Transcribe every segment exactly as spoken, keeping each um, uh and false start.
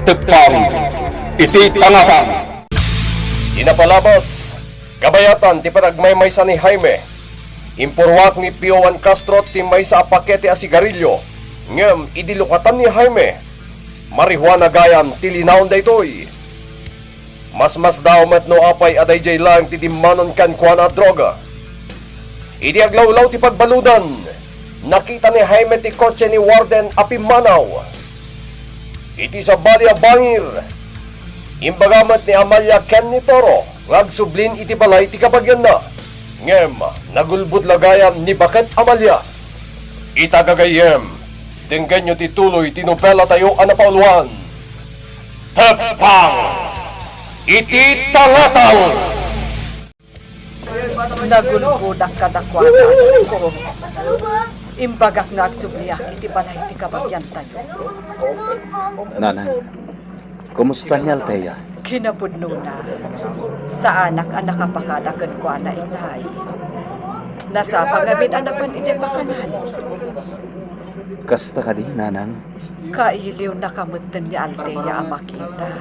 Teppang iti tangatang. Di napalabas, kabayatan ti panagmaymaysa ni Jaime. Impuruak ni Pio Juan Castro ti maysa a pakete a sigarilyo, ngem idi lukatan ni Jaime, marijuana gayam ti linaon daytoy. Masmasdaaw met no apay a daydiay laeng ti dimmanon kenkuana a droga. Idi aglawlaw ti pagbaludan, nakita ni Jaime ti kotse ni Warden a pimmanaw. Iti sabali a bangir, imbaga met ni Amalia ken ni Toro nga agsublin iti balay ti kabagianna. Ngem, nagulbod la gayam ni Baket Amalia. Ita gagayyem, denggenyo ti tuloy ti nobelatayo a napauluan. Teppang iti tangatang! Nagulbodak kadakuada, anakko. Imbagak nga agsubliak iti balay ti kabagiantayo. Nanang, kumusta ni Althea? Kinapudnona, saanak a nakapakada kenkuana itay. Nasapa ngamin a napan idiay pakanan. Kasta kadi, Nanang? Kailiwnaka metten ni Althea a makita.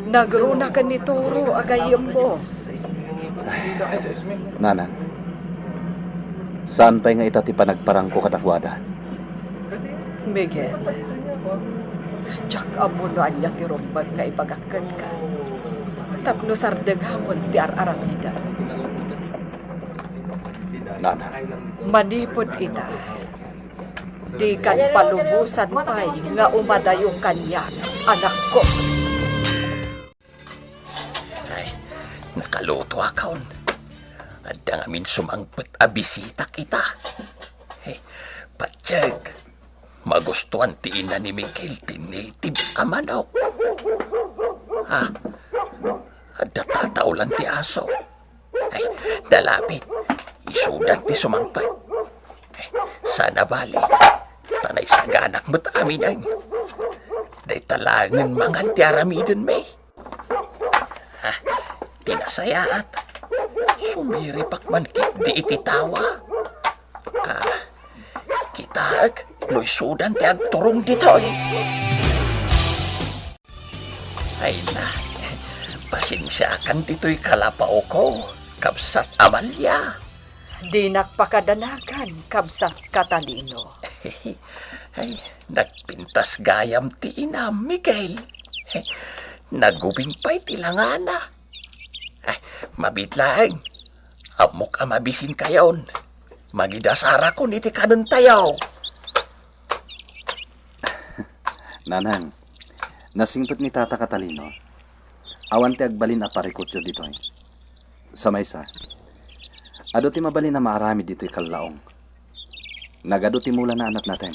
Nagruna ken ni Toro a gayyemmo. Nanang, saan pay nga ita ti panagparangko kadakuada? Miguel, diak ammo no ania ti rumbeng nga ibagak kenka tapno sardenghamon ti ar-aramidem. Nanang. Manipud ita, dikan palubosan pay nga umadayo kaniak, anakko. Ay, nakalutoakon. Adda ngamin sumangpet a bisita ita. Ay, patiek, magustuan ti ina ni Miguel ti native a manok. Ah, adda tataolan ti aso. Ay, nalabit. Isudan ti sumangpet. Ay, saan a bale. Ta naisaganak met aminen. Dayta laengen mangan ti aramidenmi. Ah, ti nasayaat. Sumiripak man ketdi iti tawa. Ah, kitaek no isudan ti agturong ditoy. Ay na, pasensiakan ditoy kalapaoko, kabsat Amalia. Dinak pakadanagan, kabsat Catalino. Ay, nagpintas gayam ti inam, Miguel. Nagubing pay ti langana. Ay, mabiit laeng. Ammok a mabisinkayon. Magidasarakon iti kanentayo. Nanang, nasingpet ni Tata Catalino. Awan ti agbalin a parikutyo ditoy. Sa maysa, adu ti mabalin a maaramid ditoy kallaong. Nagadu ti mulana a natnateng.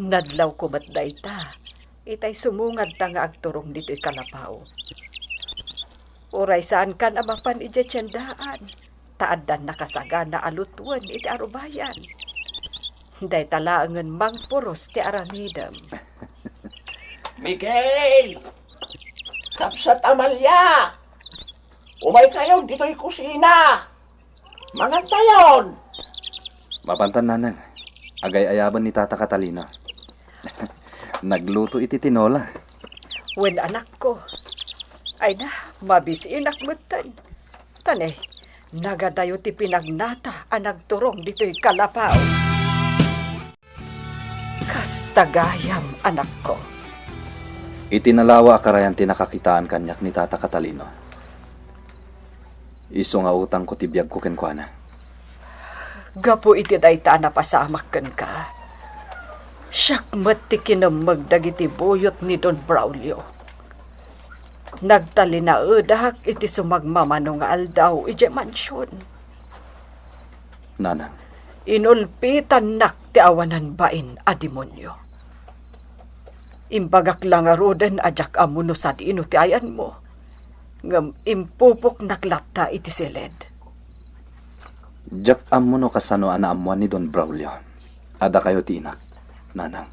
Nadlawko met dayta, itay sumungadta nga agturong ditoy kalapao. Uray saankan a mapan idiay tiendaan, ta addan nakasagana a lutuen iti arubayan. Dayta laengen mangpuros ti aramidem. Miguel! Kabsat Amalia! Umaykayon ditoy kusina! Mangantayon! Mapantan, Nanang. Agay-ayaben ni Tata Catalina. Nagluto iti tinola. Wen, anakko. Ay na, mabisinak metten. Tane, nagadayo ti pinagnata a nagturong ditoy kalapao. Kasta gayam, anakko. Iti nalawa a karayan ti nakakitaan kaniak ni Tata Catalino. Isu nga utangko ti biagko kenkuana. Gapu iti dayta a napasamak kenka, siak met ti kinemmeg dagiti buyot ni Don Braulio. Nagtalinaedak iti sumagmamano nga aldaw idiay mansion. Nanang. Inulpitannak ti awanan bain a demonio. Imbagak la ngaruden a diak ammo no sadino ti ayanmo, ngem impupoknak latta iti siled. Diak ammo no kasano a naammoan ni Don Braulio a dakayo ti inak, Nanang.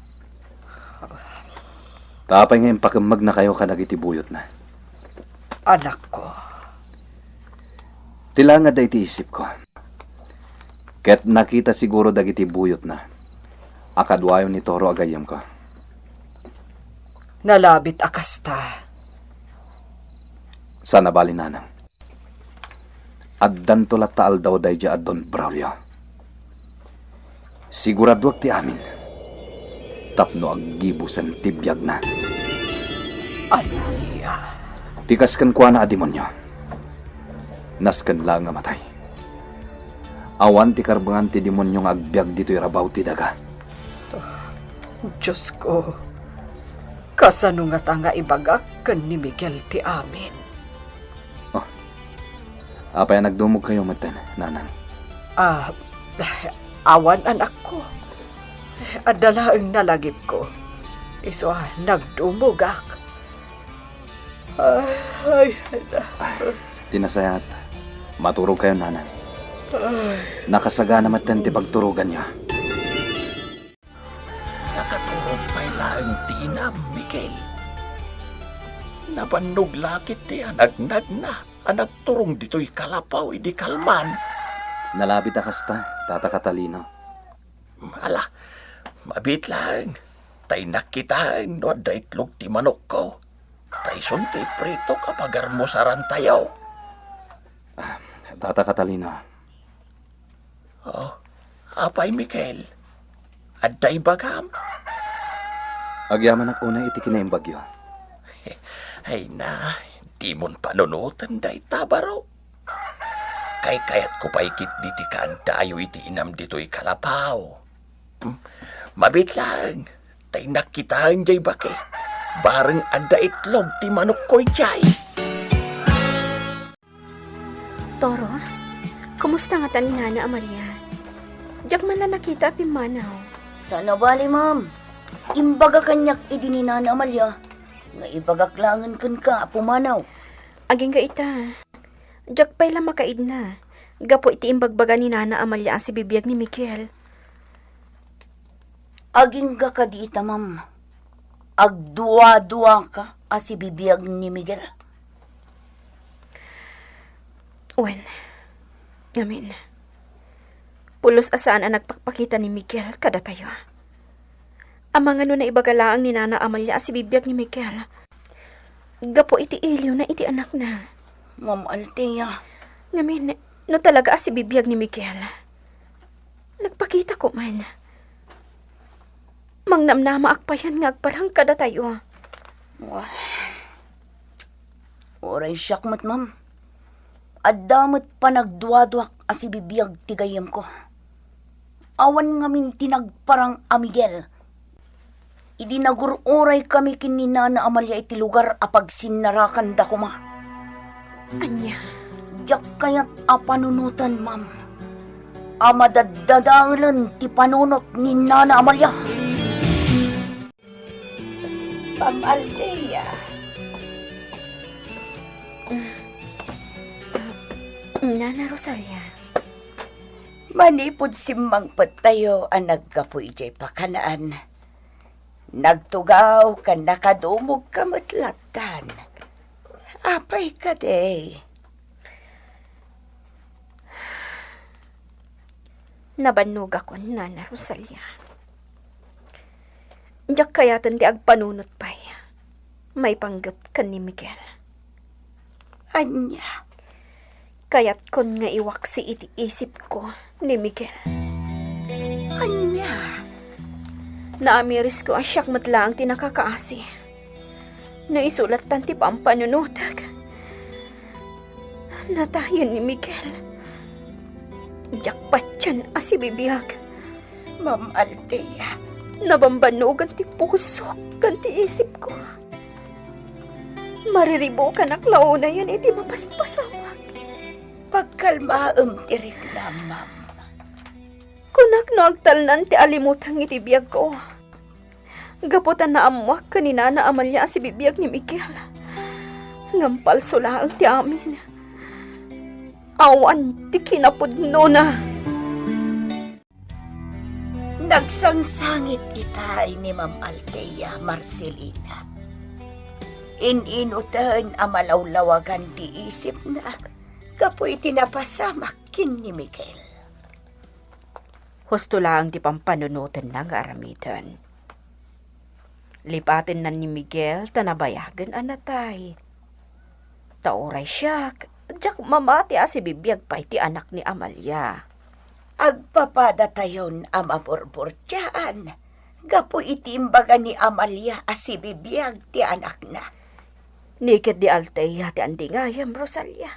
Ta apay nga impakemmegnakayo kadagiti buyotna? Anakko. Ti langad iti isipko. Ket nakita siguro dagiti buyotna a kaduayo ni Toro a gayyemko. Nalabit a kasta. Saan a bali, nanang. Addanto latta aldaw daydiay a Don Braulio. Siguradoak ti amin tapno aggibusen ti biagna. Ania? Ti kas kenkuana a demonio, nasken laeng a matay. Awan ti karbengan ti demonio nga agbiag ditoy rabaw ti daga. Diosko, kasano ngata nga ibagak ken ni Miguel ti amin? Oh, apay a nagdumogkayo metten, nanang? Ah, awan, anakko. Adda laeng nalagipko. Isu a nagdumogak. Ay, ay, ay. Ti nasayaat, maturogkayo, nanang. Ay. Nakasagana metten ti pagturoganyo. Nakaturog pay laeng ti inam, Miguel. Nabannog la ketdi a nagnagna a nagturong ditoy kalapaw idi kalman. Nalabit a kasta, Tata Catalino. Ala, mabiit laeng. Ta innak kitaen no adda itlog ti manokko. Ta isun ti ipritok a pagarmusarantayo. Ah, Tata Catalino. Oh, apay, Miguel? Adda ibagam? Agyamanak unay iti kinaimbagyo. Ay na, dimon panunoten dayta, baro. Kaykayatko pay ketdi ti kaaddayo iti inam ditoy kalapaw. Hmm? Mabiit laeng, ta innak kitaen jay bake. Bareng adda itlog ti manokko idiay. Toro, kumusta ngata ni Nana Amalia? Diak man la nakita a pimmanaw. Saan a bali, ma'am. Imbaga kaniak idi ni Nana Amalia nga ibagak laengen kenka a pumanaw. Agingga ita, diak pay la makaidna gapu iti imbagbaga ni Nana Amalia a sibibiag ni Miguel. Agingga kadi ita, ma'am. Agduaduaka a sibibiag ni Miguel. Wen, ngamin, pulos a saan a nagpakpakita ni Miguel kadatayo. Amangan no naibaga laeng ni Nana Amalia a sibibiag ni Miguel gapu iti iliwna iti anakna. Ma'am Althea. Ngamin, no talaga a sibibiag ni Miguel, nagpakitako man. Mangnamnamaak payen nga agparang kadatayo. Wah. Uray siak met, ma'am. Adda met panagduaduak a sibibiag ti gayyemko. Awan ngamin ti nagparang a Miguel. Idi nagur-oraykami ken ni Nana Amalia iti lugar a pagsinnarakanda koma. Ania? Diak kayat a panunoten, ma'am, a madaddadaelen ti panunot ni Nana Amalia. Ma'am Althea. Nana Rosalia. Manipud simmangpettayo a naggapu idiay pakanaan, nagtugaw ken nakadumogka met lattan. Apay kadi? Nabannogakon, Nana Rosalia. Diak kayaten ti agpanunot pay maipanggep ken ni Miguel. Ania? Kayatkon nga iwaksi iti isipko ni Miguel. Ania? Naamirisko a siak met laeng ti nakakaasi. No isu lattan ti pampanunotek, natayen ni Miguel. Diak patien a sibibiag. Ma'am Althea. Nabambannogan ti pusok ken ti isipko. Mariribukanak la unayen iti mapaspasamak. Pagkalmaem ti riknam, ma'am. Kunak no agtalnan ti alimutang iti biagko. Gapu ta naammoak ken ni Nana Amalia a sibibiag ni Miguel. Ngem palso laeng ti amin. Awan ti kinapudnona. Nagsangsangit itay ni Ma'am Althea, Marcelina. In-inuten a malawlawagan ti isipna gapu iti napasamak ken ni Miguel. Husto laeng ti pampanunotenna nga aramiden. Lipatennan ni Miguel ta nabayagen a natay. Ta uray siak, diak mamati a sibibiag pay ti anak ni Amalia. Agpapadatayon a maburburtiaan gapu iti imbaga ni Amalia a sibibiag ti anakna. Ni ket di Altea ti andingayem, Rosalia.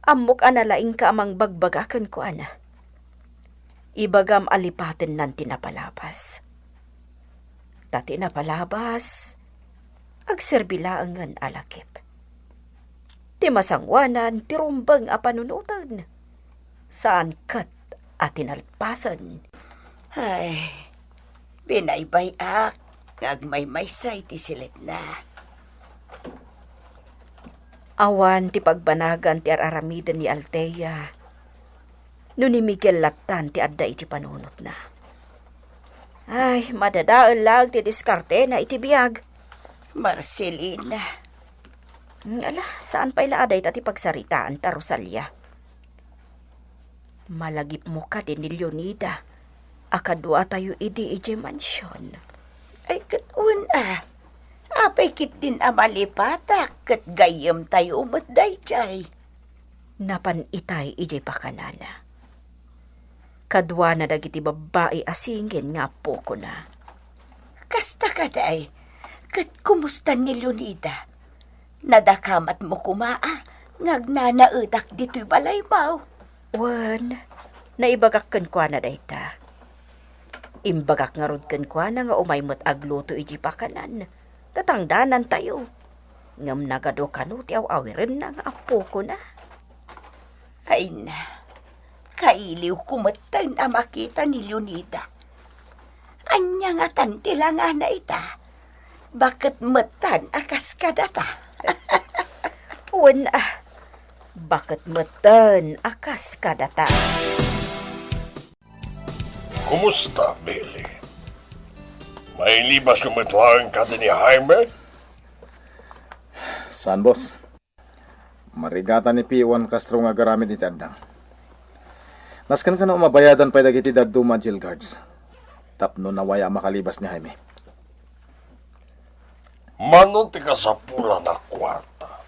Ammok a nalaingka a mangbagbaga kenkuana. Ibagam a lipatennan ti napalabas. Ta ti napalabas, agserbi laengen a lakip. Ti masangoanan ti rumbeng a panunoten, saan ket a tinalpasen. Ay, binaybay-ak nga agmaymaysa iti siletna. Awan ti pagbanagan ti ar-aramiden ni Altea no ni Miguel lattan ti adda iti panunotna. Ay, madadael laeng ti diskartena iti biag. Marcelina. Mm, ala, saan pay la a dayta ti pagsaritaan ta, Rosalia. Malagipmo kadi ni Leonida a kaduatayo idi idiay mansion. Ay, ket wen a. Apay ketdin a malipatak ket gayyemtayo met daydiay. Napan itay idiay pakanana. Kaduana dagiti babbai a singin nga appokona. Kasta kadi, ket kumusta ni Leonida? Nadakamatmo koma a nga agnanaedak ditoy balaymo? Wen, naibagak kenkuana dayta. Imbagak ngarud kenkuana nga umay met agluto iti pakanan, ta tangdanantayo. Ngem nagadu kano ti aw-awirenna nga appokona. Ay na, kailiwko metten a makita ni Leonida. Ania ngatan ti langana ita? Baket metten a kas kadata. Wen a, baket metten a kas kadata. Kumusta, Billy? Mailibasyo met laeng kadi ni Jaime? Saan, boss? Marigatan ni P one Castro nga agaramid iti addang. Nasken kano a mabayadan pay dagiti dadduma a jail guards tapno nawaya a makalibas ni Jaime. Mano ti kasapulan a kuarta?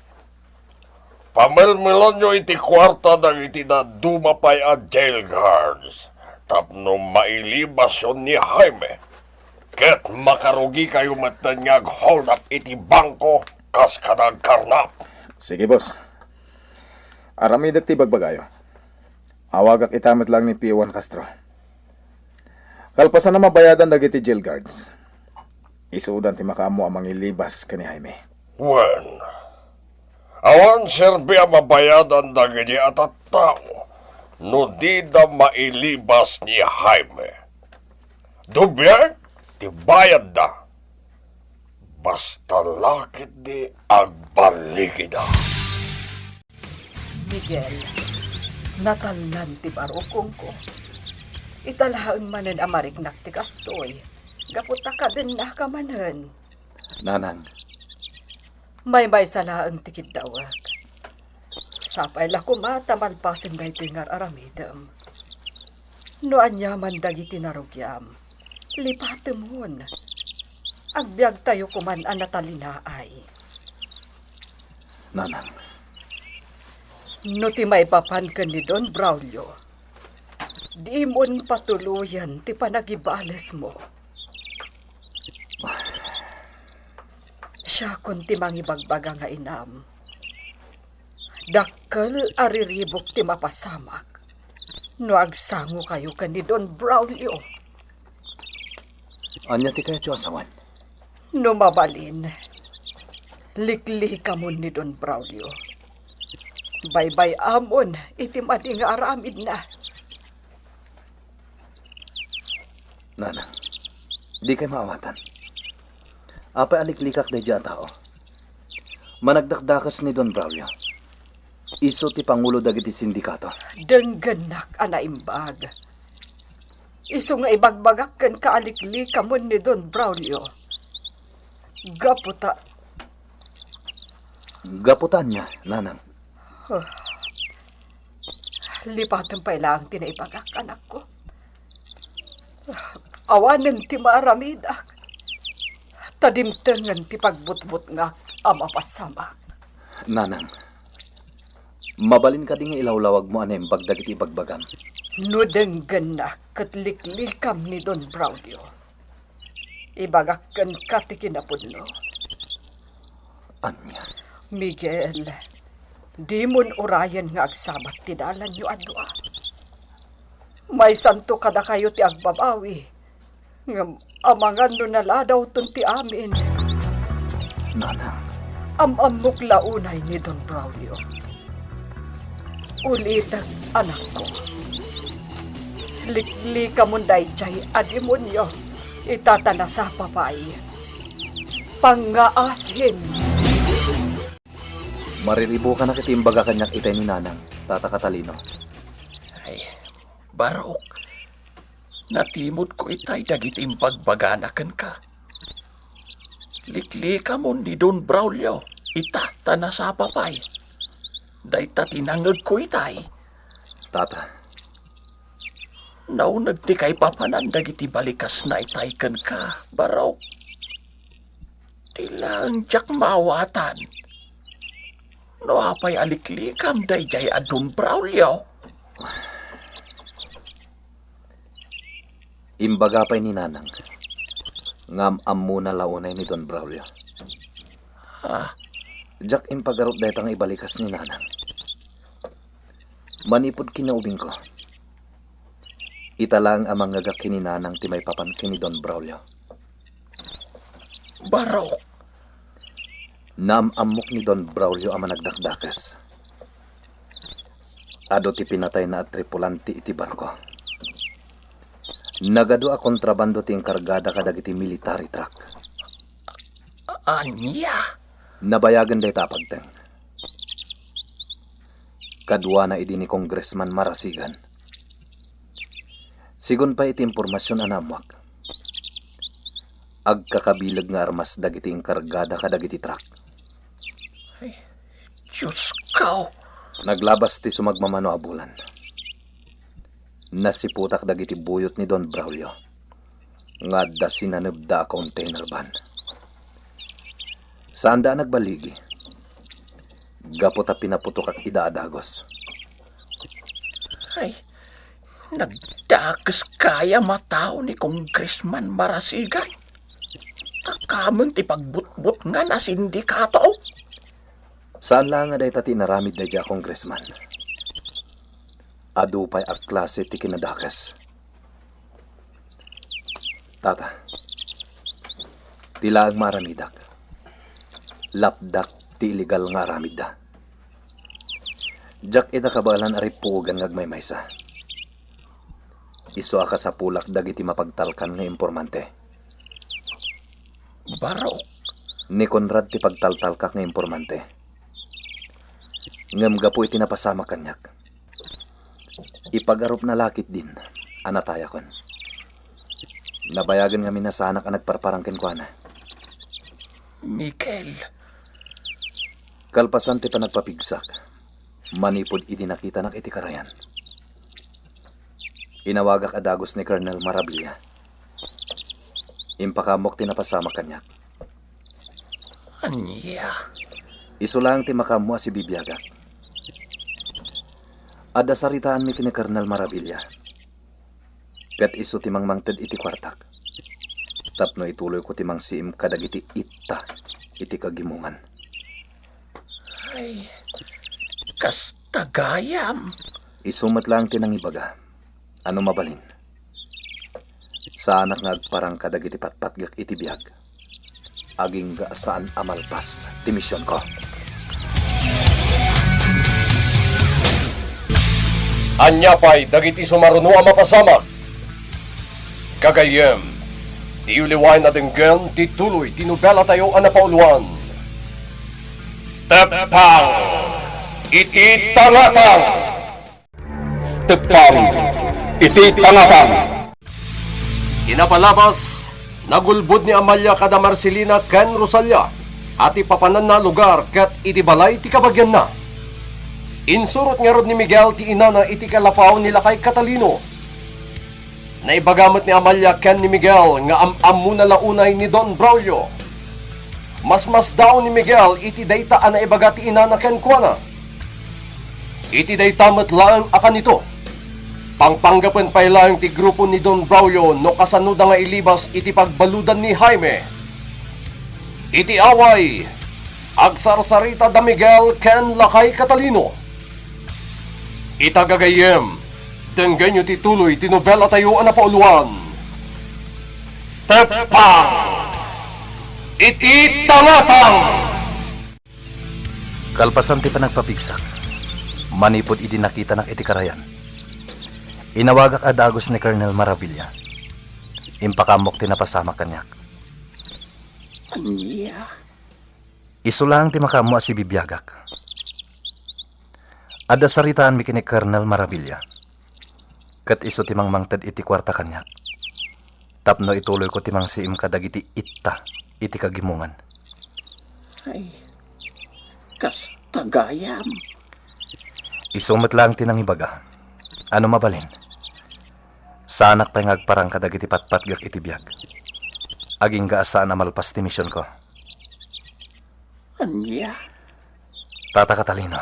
Pamelmelanyo iti kuarta dagiti dadduma pay a jail guards tapno mailibasyo ni Jaime. Ket makarugikayo metten nga ag-hold up iti bangko kas kada agkarnap. Sige, boss. Aramidek ti ibagbagayo. Awagak ita met laeng ni P one Castro. Kalpasan a mabayadan dagiti jail guards, isudan ti makaammo a mangilibas ken ni Jaime. Wen, awan serbi a mabayadan dagiti a tattao no dida mailibas ni Jaime. Dubiag ti bayadda. Basta la ketdi agballigida. Miguel, natalnan ti barukongko. Ita laeng manen a mariknak ti kastoy, gapu ta kadennaka manen. Nanang. Maymaysa laeng ti kiddawek. Sapay la koma ta malpasen daytoy nga ar-aramidem. No aniaman dagiti narugiam, lipatemon. Agbiagtayo koman a natalinaay. Nanang. No ti maipapan ken ni Don Braulio, dimon patuloyen ti panagibalesmo. Siakon ti mangibagbaga nga inam. Dakkel a riribuk ti mapasamak no agsangokayo ken ni Don Braulio. Ania ti kayatyo a sawen? No mabalin, liklikamon ni Don Braulio. Baybay-amon iti madi nga aramidna. Nanang, dikay maawatan. Apay a liklikak daydiay a tao? Managdakdakes ni Don Braulio. Isu ti pangulo dagiti sindikato. Denggennak a naimbag. Isu nga ibagbagak kenka a liklikamon ni Don Braulio. Gapu ta Gapu ta ania, Nanang? Lipatem pay laeng ti naibagak, anakko. Awanen ti maaramidak. Ta dimtengen ti pagbutbutngak a mapasamak. Nanang, mabalin kadi nga ilawlawagmo a naimbag dagiti ibagbagam? No denggennak ket liklikam ni Don Braulio, ibagak kenka ti kinapudno. Ania? Miguel, dimon urayen nga agsabat ti dalanyo a dua. Maysanto kadakayo ti agbabawi, ngem amangan no naladawton ti amin. Nanang. Am-ammok la unay ni Don Braulio. Ulitek, anakko. Liklikamon daydiay a demonio, ita ta nasapa pay. Pangngaasim. Mariribukanak iti imbaga kaniak itay ni Nanang, Tata Catalino. Ay, barok. Natimudko itay dagiti imbagbagana kenka. Liklikamon ni Don Braulio, ita ta nasapa pay. Dayta ti nangngegko itay. Tata. Nauneg ti kaipapanan dagiti balikasna itay kenka, barok. Ti laeng diak maawatan. No apay a liklikam daydiay a Don Braulio? Imbaga pay ni Nanang nga am-ammona la unay ni Don Braulio. Ah. Diak impagarup dayta nga ibalikas ni Nanang. Manipud kinaubingko, ita laeng a mangngegak ken ni Nanang ti maipapan ken ni Don Braulio. Barok. Naam-ammok ni Don Braulio a managdakdakes. Adu ti pinatayna a tripulante iti barko. Nagadu a kontrabando ti inkargada kadagiti military truck. Ania? Nabayagen dayta a pagteng. Kaduana idi ni Congressman Marasigan. Sigun pay iti impormasion a naammuak, agkakabileg nga armas dagiti inkargada kadagiti truck. Ay, Diosko! Naglabas ti sumagmamano a bulan. Nasiputak dagiti buyot ni Don Braulio nga adda sinanebda a container van. Saanda a nagballigi gapu ta pinaputokak ida a dagus. Ay, nagdakes kaya matao ni Congressman Marasigan. Takamen ti pagbutbutngan a sindikato. Saan la nga dayta ti inaramid daydiay a congressman. Adu pay a klase ti kinadakes. Tata, ti laeng maaramidak, lapdak ti illegal nga aramidda. Diak ida kabaelan a rippuogan nga agmaymaysa. Isu a kasapulak dagiti mapagtalkan nga impormante. Barok. Ni Conrad ti pagtaltalkak nga impormante. Ngem gapu iti napasamak kaniak, ipagarupna la ketdin a natayakon. Nabayagen ngamin a saanak a nagparparang kenkuana. Miguel. Kalpasan ti panagpapigsak, manipud idi nakitanak iti karayan, inawagak a dagus ni Colonel Maravilla. Impakaammoak ti napasamak kaniak. Ania? Isu laeng ti makaammo a sibibiagak. Adda saritaanmi ken ni Colonel Maravilla. Ket isu ti mangmangted iti kuartak tapno ituloyko ti mangsiim kadagiti itta iti kagimongan. Ay, kasta gayam. Isu met laeng ti nangibaga a no mabalin, saanak nga agparang kadagiti patpatgek iti biag. Agingga a saan a malpas ti misionko. Ania pay dagiti sumaruno a mapasamak? Gagayyem, diyo liwaen a denggen ti tuloy ti nobelatayo a napauloan, Teppang iti Tangatang. Teppang iti Tangatang. Kinapalabas, nagulbod ni Amalia kada Marcelina ken Rosalia a ti papananna a lugar ket iti balay ti kabagianna. Insurot ngarud ni Miguel ti inana iti kalapaw ni Lakay Catalino. Naibaga met ni Amalia ken ni Miguel nga am-ammona la unay ni Don Braulio. Masmasdaaw ni Miguel iti dayta a naibaga ti inana kenkuana. Iti dayta met laeng a kanito, pangpanggapen pay laeng ti grupo ni Don Braulio no kasanoda nga ilibas iti pagbaludan ni Jaime. Iti away, agsarsarita da Miguel ken Lakay Catalino. Ita gagayyem, denggenyo ti tuloy ti nobela tayo a napauluan, Teppang iti Tangatang! Kalpasan ti panagpapigsak, manipud idi nakitanak iti karayan, inawagak a dagus ni Colonel Maravilla. Impakaamok ti napasamak kaniak. Ania? Isu laeng ti makaammo a sibibiagak. Adda saritaanmi ken ni Colonel Maravilla. Ket isu ti mangmangted iti kuarta kaniak tapno ituloyko ti mangsiim kadagiti itta iti kagimongan. Ay, kasta gayam. Isu met laeng ti nangibaga. Ano mabalin? Saanak pay nga agparang kadagiti patpatgek iti biag. Agingga a saan a malpas ti misionko. Ania? Tata Catalino,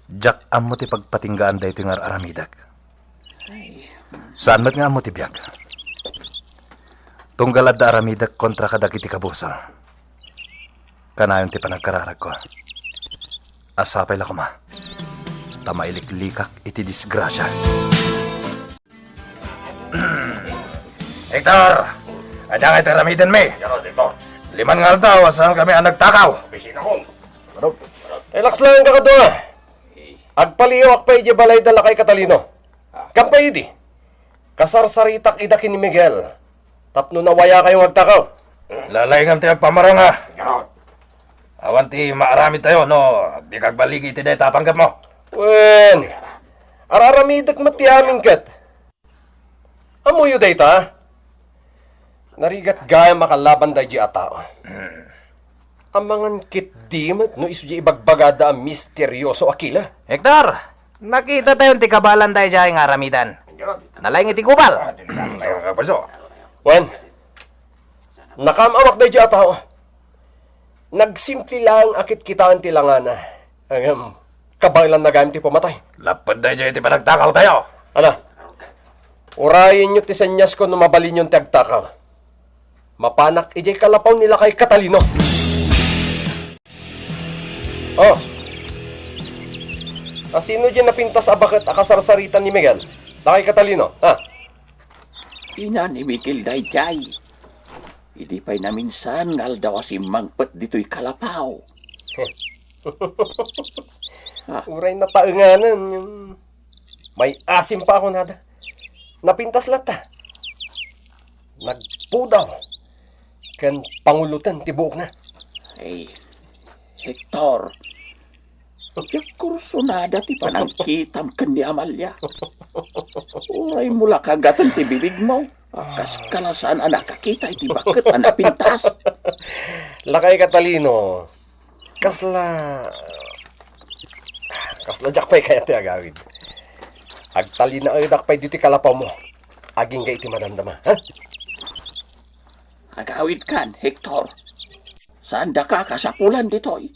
diak ammo ti pagpatinggaan daytoy nga ar-aramidek. Ay. Saan met nga ammo ti biag. Tunggal adda aramidek kontra kadagiti kabusor. Kanayon ti panagkararagko. Sapay la koma ta mailiklikak iti disgrasia. Hector! Adda nga iti aramidenmi? Lima nga aldaw a saankami a nagtakaw. Relax lang, kakadua. Agpaliiwak pay idiay balay da Lakay Catalino. Kampay idi, kasarsaritak ida ken ni Miguel tapno nawayakayo nga agtakaw. Lalaingam ti agpamaranga. Awan ti maaramidtayo no dika agbaligi iti dayta a panggepmo. Wen, ar-aramidek met ti amin ket. Ammoyo dayta? Narigat gayam a kalaban daydiay a tao. Hmm. Amangan ketdi met no isu diay ibagbagada a misterioso a kila. Hector, nakitatayon ti kabalan daydiay nga aramidan. Nalaing iti gubal. Ay, kapaso. Wen, nakaam-awak daydiay a tao. Nagsimple laeng a kitkitaen ti langana. Ngem, kabaelanna gayam ti pamatay. Lapped daydiay ti panagtakawtayo. Ala, urayenyo ti seniasko no mabalinyon ti agtakaw. Mapanak idiay kalapaw ni Lakay Catalino. Oh. Asino diay napintas a baket a kasarsarita ni Miguel? Lakay Catalino, ha? Ina ni Miguel daydiay. Idi pay naminsan nga aldaw a simmangpet ditoy kalapaw. Ah. Uray nataenganan, ngem may asim pa a kunada. Napintas latta. Nagpudaw ken panguloten ti buokna. Ay, Hector, diak kursunada ti panagkitam ken ni Amalia. Uraymo la kagaten ti bibigmo. Kas kalasan a nakakita iti baket a napintas. Lakay Catalino, kasla, kasla diak pay kayat ti agawid. Agtalinaedak pay ditoy kalapawmo. Agingga iti madamdama, ha? Agawidkan, Hector. Saandaka a kasapulan ditoy.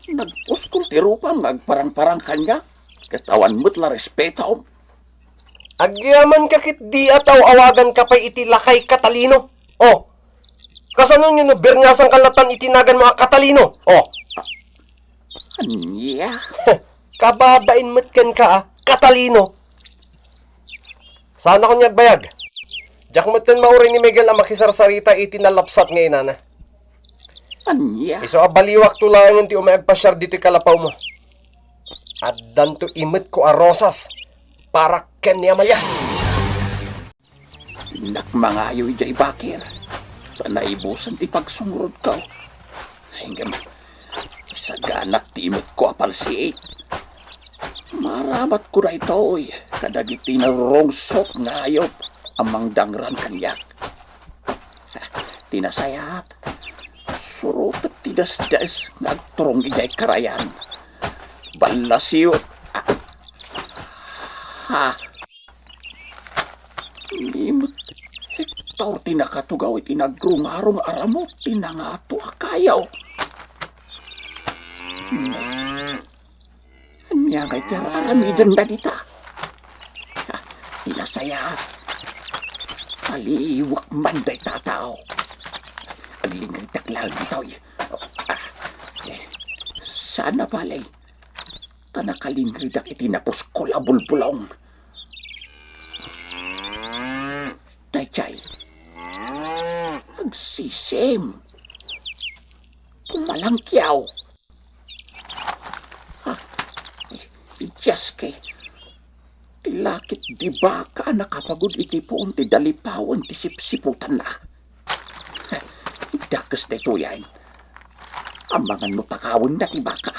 Nagpuskol ti rupam nga agparangparang kaniak, ket awan met la respetom. Agyamanka ketdi a tao, awaganka pay iti Lakay Catalino. Oh, kasano no berngasanka latan iti naganmo a Catalino? Oh. Ania? Kababain met kenka a Catalino. Saanakon nga agbayag. Diak metten mauray ni Miguel a makisarsarita iti nalapsat nga inana. Ania? Isu a baliwakto laengen ti umay agpasiar ditoy kalapawmo. Addanto imetko a rosas para ken ni Amalia. Innak mangayo idiay bakir, ta naibusan ti pagsungrodko. Ngem, isaganak ti imetko a palsiit. Maramatko daytoy kadagiti narurungsot nga ayup a mangdangran kaniak. Ti nasayaat, surotek ti desdes nga agturong idiay karayan. Ballasiwek. Ah. Ha? Ni met, Hector. Hector ti nakatugaw iti nagrungarong a ramut ti nangato a kayo. Ania ngay ti ar-aramidenda dita? Ah, ti nasayaat, paliiwek man dayta a tao. Aglingregdak laeng ditoy. Ah, eh, saan a bale, ta nakalingregdak iti napuskol a bulbulong. Daydiay, agsisim. Pumalangkiaw. Ah, Diaske, ti lakip di baka a nakapagud iti puon ti dalipawen ti sipsiputanna. Dakes daytoyen. Amangan no takawenna ti baka.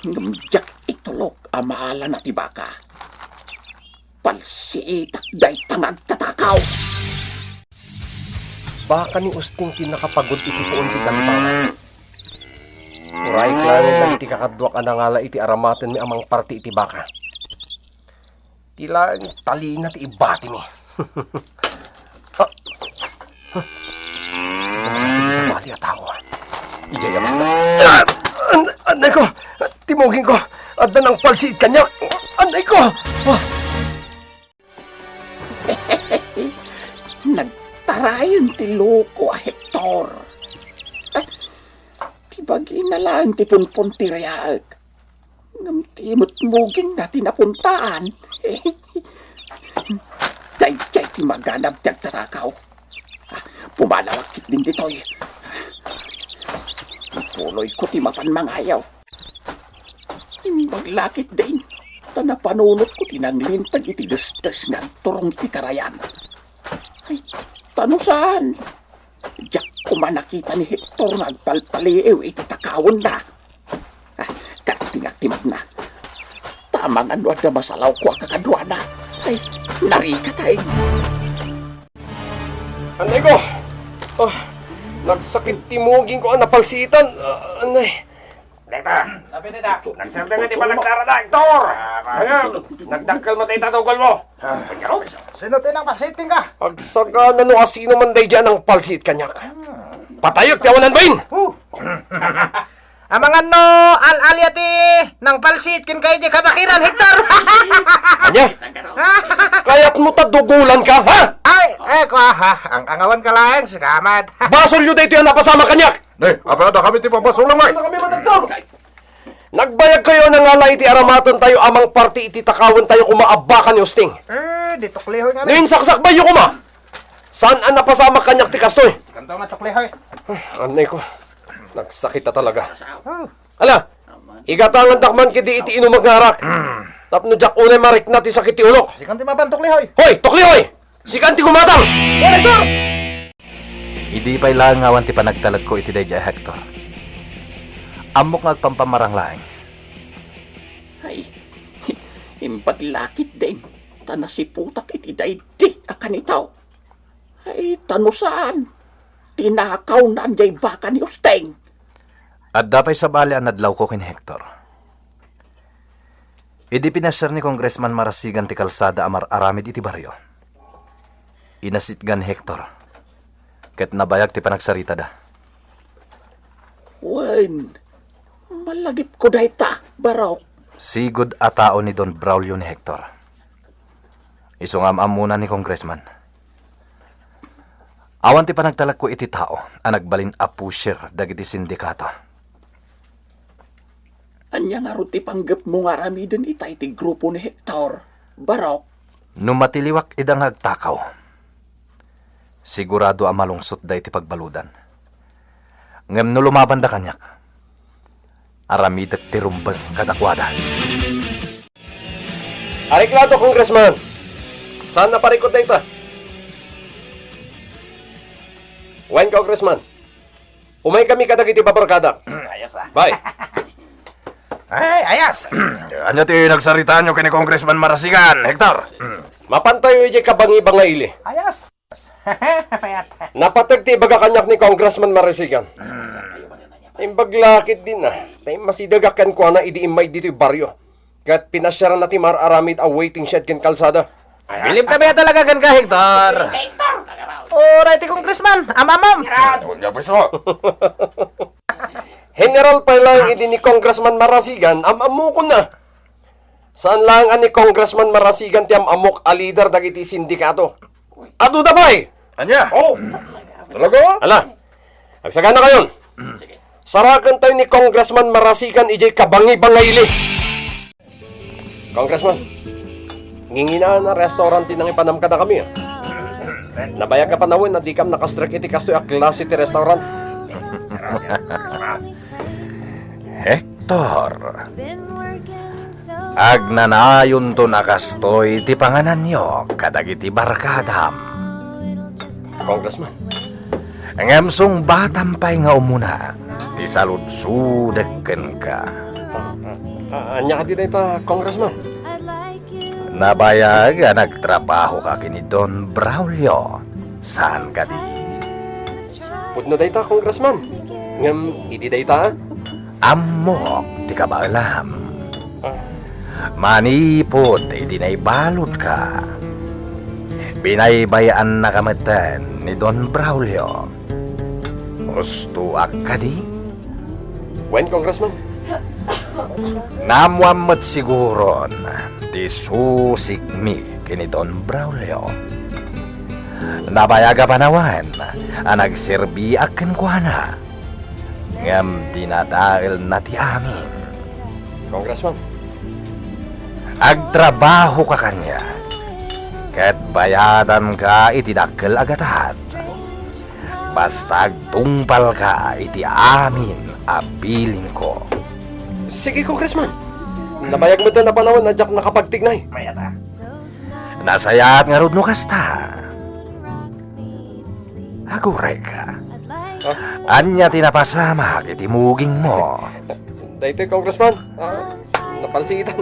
Ngem diak itulok a maalana ti baka. Palsiitak dayta nga agtatakaw. Baka ni Usting ti nakapagud iti puon ti dalipawen. Uray laeng dagiti kakaduak a nangala iti aramatenmi a mangparti iti baka. Ti laeng talina ti ibatimi. Ah. Basta ti sabali a tao. Idiay a baka. Ah! An-, anay ko! Timuging ko! Adda nangpalsiit kaniak! Anay ko! Ah! Nagtarayen ti loko a Hector. Ti bagina laeng ti punpon ti riaek. Ngem ti imutmugingna ti napuntaan. Daydiay ti maganab ti agtatakaw. Pumalawak ketdin ditoy. Ipuloyko ti mapan mangayaw. Imbag la ketdin, ta napanunotko ti nanglinteg iti desdes nga agturong iti karayan. Ay, ta no saan, diak koma nakita ni Hector nga agpalpaliiw iti takawenna. Ah, katingak ti magna. Ta amangan no adda masalawko a kakaduana. Ay, narikatay. Anay ko! Ah, nagsakit ti muging ko a napalsiitan. Ah, anay. Deta. Abi, deta. Nagsardeng ti panagdarada, Hector. Ah, ayun. Nagdakkel met dayta tugolmo. Ah. Sino ti nangpalsiit kenka? Agsagana no asino man daydiay a nangpalsiit kaniak. Patayek ti awanan bain. Oh. Amangan no al-alia ti nangpalsiit kenka idiay kabakiran, Hector. Ania? Kayatmo ta dugolanka, ha? Ay, eh, kua, ha? Ang angawan ka laeng, sikamat. Basolyo daytoy a napasamak kaniak. Ne, apay adda kami ti pabasolem, ay? Ano kami matagtag? Nagbayagkayo a nangala iti aramatentayo a mangparti iti takawentayo koma a baka ni Usting. Eh, di tuklihoy nga. No insaksakbayyo koma, saan a napasamak kaniak ti kastoy? Kanto nga tuklihoy. Anay ko, nagsakit a talaga. Oh. Ala, igatangandak man ketdi iti inumek nga arak. Hmm. Tapno diak unay marikna ti sakit ti ulok. Sikan ti mapan tuklihoy. Hoy, tuklihoy! Sikan ti gumatang! Monitor! Idi pay laeng nga awan ti panagtalekko iti daydiay a Hector, ammok nga agpampamarang laeng. Ay, imbag la ketdin, ta nasiputak iti daydi a kanitaw. Ay, ta no saan, tinakawna diay baka ni Usting. Adda pay sabali a nadlawko ken Hector. Idi pinasiar ni Congressman Marasigan ti kalsada a mar-aramid iti barrio, inasitgan ni Hector ket nabayag ti panagsaritada. Wen, malagipko dayta, Barok. Sigud a tao ni Don Braulio ni Hector. Isu nga am-ammona ni Congressman. Awan ti panagtalekko iti tao a nagbalin a pusher dagiti sindikato. Ania ngarud ti panggepmo nga aramiden ita iti grupo ni Hector, Barok? No matiliwak ida nga agtakaw, sigurado a malungsotda iti pagbaludan. Ngem no lumabanda kaniak, aramidek ti rumbeng kadakuada. Areklado, Congressman! Saan a parikut dayta? Wen, Congressman, umaykami kadagiti babarkadak. Ayos, ah. Bye. Ay, ayos! Ania ti nagsaritaanyo ken ni Congressman Marasigan, Hector? Mapantayo idiay kabangi-bangaili. Ayos! Mayat. Napateg ti ibaga kaniak ni Congressman Marasigan. Imbag la ketdin, ah, ta immasidegak kenkuana idi immay ditoy barrio. Ket pinasiarna ti mar-aramid a waiting shed ken kalsada. Bilib kami a talaga kenka, Hector. Oray ti Congressman, am-amam. General! General pay laeng idi ni Congressman Marasigan, am-ammokon na. Saan laeng a ni Congressman Marasigan ti am-ammok a lider dagiti sindikato. Adu da pay! Ania? Oh! Talaga? Ala, agsaganakayon. Sarakentayo ni Congressman Marasigan idiay kabangi-bangayli. Congressman, nginginaan a restaurant ti nangipanam kadakami, a. Nabayag a panawen a dikam nakastrek iti kastoy a klase ti restaurant. Hector, agnanayonton a kastoy ti pangananyo kadagiti barkadam. Congressman. Ngem sungbatam pay nga umuna ti saludsodek kenka. A-, ania kadi dayta, Congressman? Nabayag a nagtrabahoka ken ni Don Braulio, saan kadi? Pudno dayta, Congressman. Ngem idi dayta, a? Ammok ti kabaelam. Manipud idi naibaludka, binaybay-annaka metten ni Don Braulio. Hustoak kadi? Wen, Congressman. Naammoam met siguron ti susikmi ken ni Don Braulio. Nabayag a panawen a nagserbiak kenkuana. Ngem dinadaelna ti amin. Congressman. Agtrabahoka kaniak, ket bayadanka iti dakkel a gatad. Basta agtungpalka iti amin a bilinko. Sige, Congressman. Nabayag metten a panawen a diak nakapagtignay. Nasayaat ngarud no kasta. Agurayka. Ah? Ania ti napasamak iti mugingmo? Daytoy, Congressman. Ah, napalsiitan.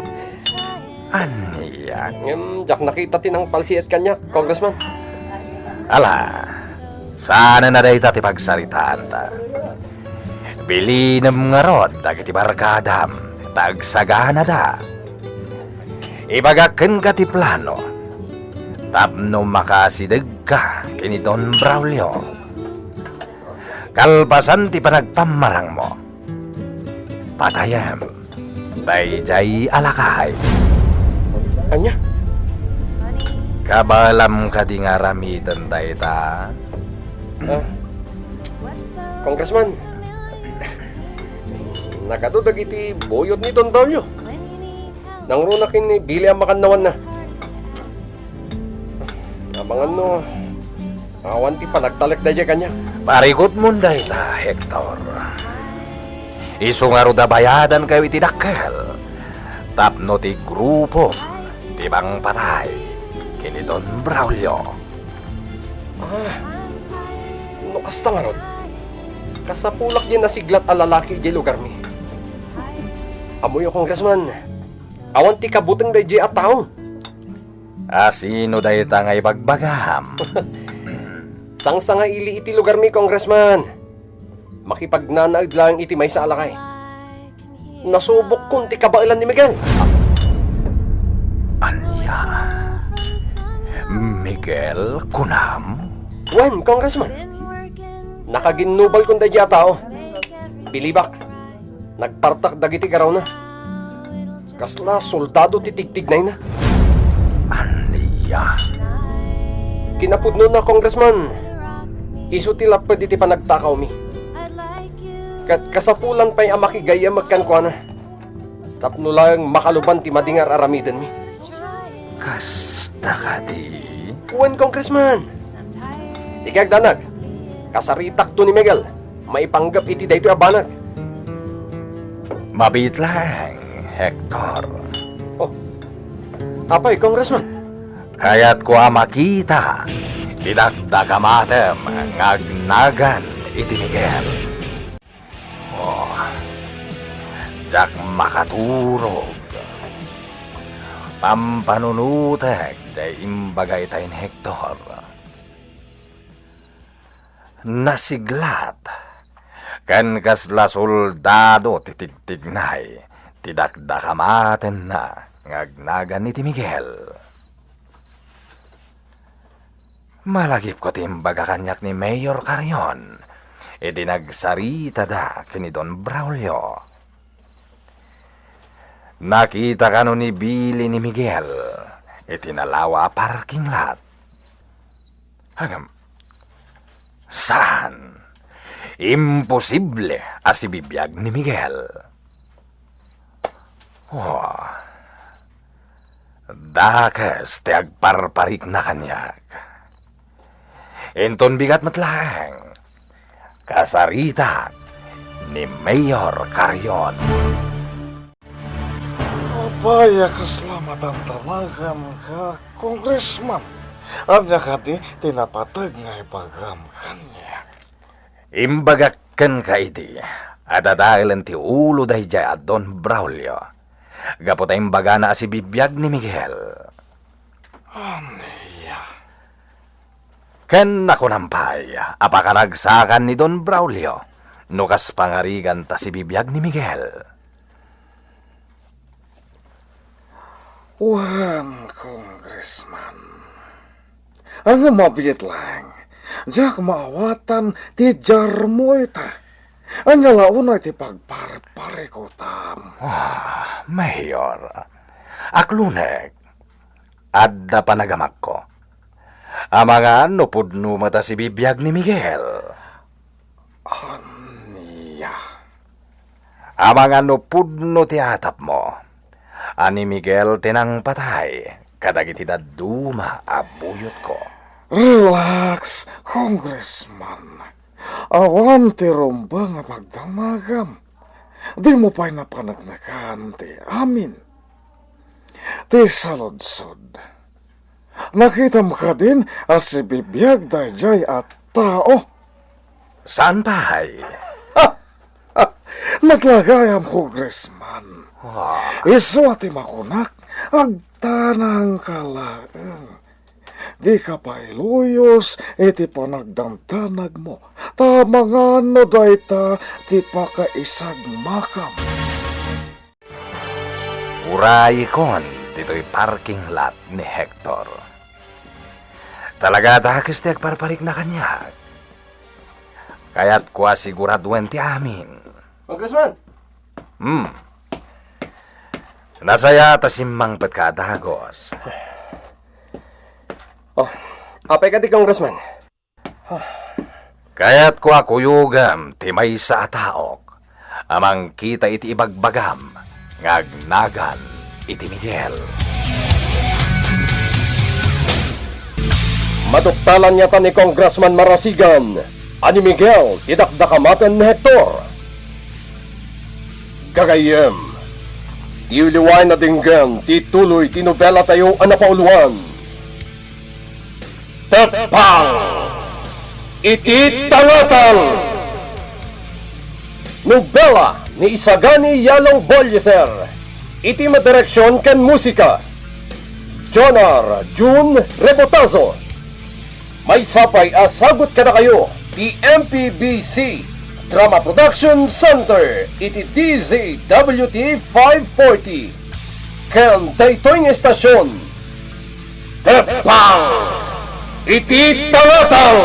Ania? Ngem, diak nakita ti nangpalsiit kaniak, Congressman. Ala, saanen a dayta ti pagsaritaanta. Bilinem ngarud dagiti barkadam ta agsaganada. Ibagak kenka ti plano tapno makasidegka ken ni Don Braulio. Kalpasan ti panagpammarangmo, patayem daydiay a lakay. Ania? Kabaelam kadi nga aramiden dayta? Ah, Congressman, nagadu dagiti buyot ni Don Braulio. Nangruna ken ni Billy a makannawanna. Amangan no awan ti panagtalek daydiay kaniak. Parikutmon dayta, Hector. Isu ngarud a bayadankayo iti dakkel tapno ti grupom ti mangpatay ken ni Don Braulio. Ah, no kasta ngarud, kasapulak diay nasiglat a lalaki idiay lugarmi. Ammoyo, Congressman, awan ti kabuteng daydiay a tao. A sino dayta nga ibagbagam? Sangsangaili iti lugarmi, Congressman. Makipagnanaed laeng iti maysa a lakay. Nasubokkon ti kabaelan ni Miguel. Ania? Miguel, kunam? Wen, Congressman. Nakaginnubalkon daydiay a tao. Bilibak, nagpartak dagiti garawna. Kasla soldado ti tigtignayna. Ania? Kinapudnona, Congressman, isu ti lapped iti panagtakawmi. Ket kasapulan pay a makigayyemek kenkuana tapno laeng makaluban ti madi nga ar-aramidenmi. Kasta kadi? Wen, Congressman. Dika agdanag. Kasaritakto ni Miguel maipanggep iti daytoy a banag. Mabiit laeng, Hector. Oh. Apay, Congressman? Kayatko a makita ti dakdakamatem nga agnagan iti Miguel. Oh, diak makaturog. Pampanunotek diay imbaga itay ni Hector. Nasiglat, ken kasla soldado ti tigtignay ti dakdakamatenna nga agnagan iti Miguel. Malagipko ti imbaga kaniak ni Mayor Carion iti nagsaritada ken ni Don Braulio. Nakita kano ni Billy ni Miguel iti nalawa a parking lot? Ngem, saan. Imposible a sibibiag ni Miguel. Oh, dakes ti agparparikna kaniak. Inton bigat met laeng, kasaritak ni Mayor Carion. Apay a kasla matantanagam ka, Congressman? Ania kadi ti napateg nga ibagam kaniak? Imbagak kenka idi, adadaelen ti ulo daydiay a Don Braulio, gapu ta imbagana a sibibiag ni Miguel. Ania? Ken nakunam pay a pakaragsakan ni Don Braulio no kas pangarigan ta sibibiag ni Miguel. Wen, Congressman. Ania, mabiit laeng, diak maawatan ti diarmo ita. Ania la unay ti pagparparikutam? Ah, Mayor, aklunek, adda panagamakko. Amangan no pudno met a sibibiag ni Miguel. Ania? Amangan no pudno ti atapmo a ni Miguel ti nangpatay kadagiti dadduma a buyotko. Relax, Congressman. Awan ti rumbeng a pagdanagam. Dimo pay napaneknekan ti amin. Ti saludsod, nakitam kadin a sibibiag daydiay a tao? Saan pay? Met la gayam, Congressman. Ah. Isu a ti makunak, agtanangka laeng. Dika pay luyos iti panagdandanagmo, ta amangan no dayta ti pakaisagmakam. Urayekon ditoy parking lot ni Hector. Talaga a dakes ti agparparikna kaniak. Kayatko a siguraduen ti amin. Congressman! Hmm. Nasayaat a simmangpetka a dagos. Oh, apay kadi, Congressman? Kayatko a kuyogem ti maysa a taok a mangkita iti ibagbagam nga agnagan iti Miguel. Maduktalan ngata ni Congressman Marasigan a ni Miguel ti dakdakamaten ni Hector. Gagayyem, ti uliwaen a denggen ti tuloy ti nobelatayo a napauluan. Teppang iti Tangatang! Nobela ni Isagani Yalong Bolliser. Iti madireksion ken musika, Jonar Jun Rebotazo. Maysa pay a sagut kadakayo ti M P B C Drama Production Center iti D Z W T five forty ken daytoy nga estasion, Teppang iti Tangatang!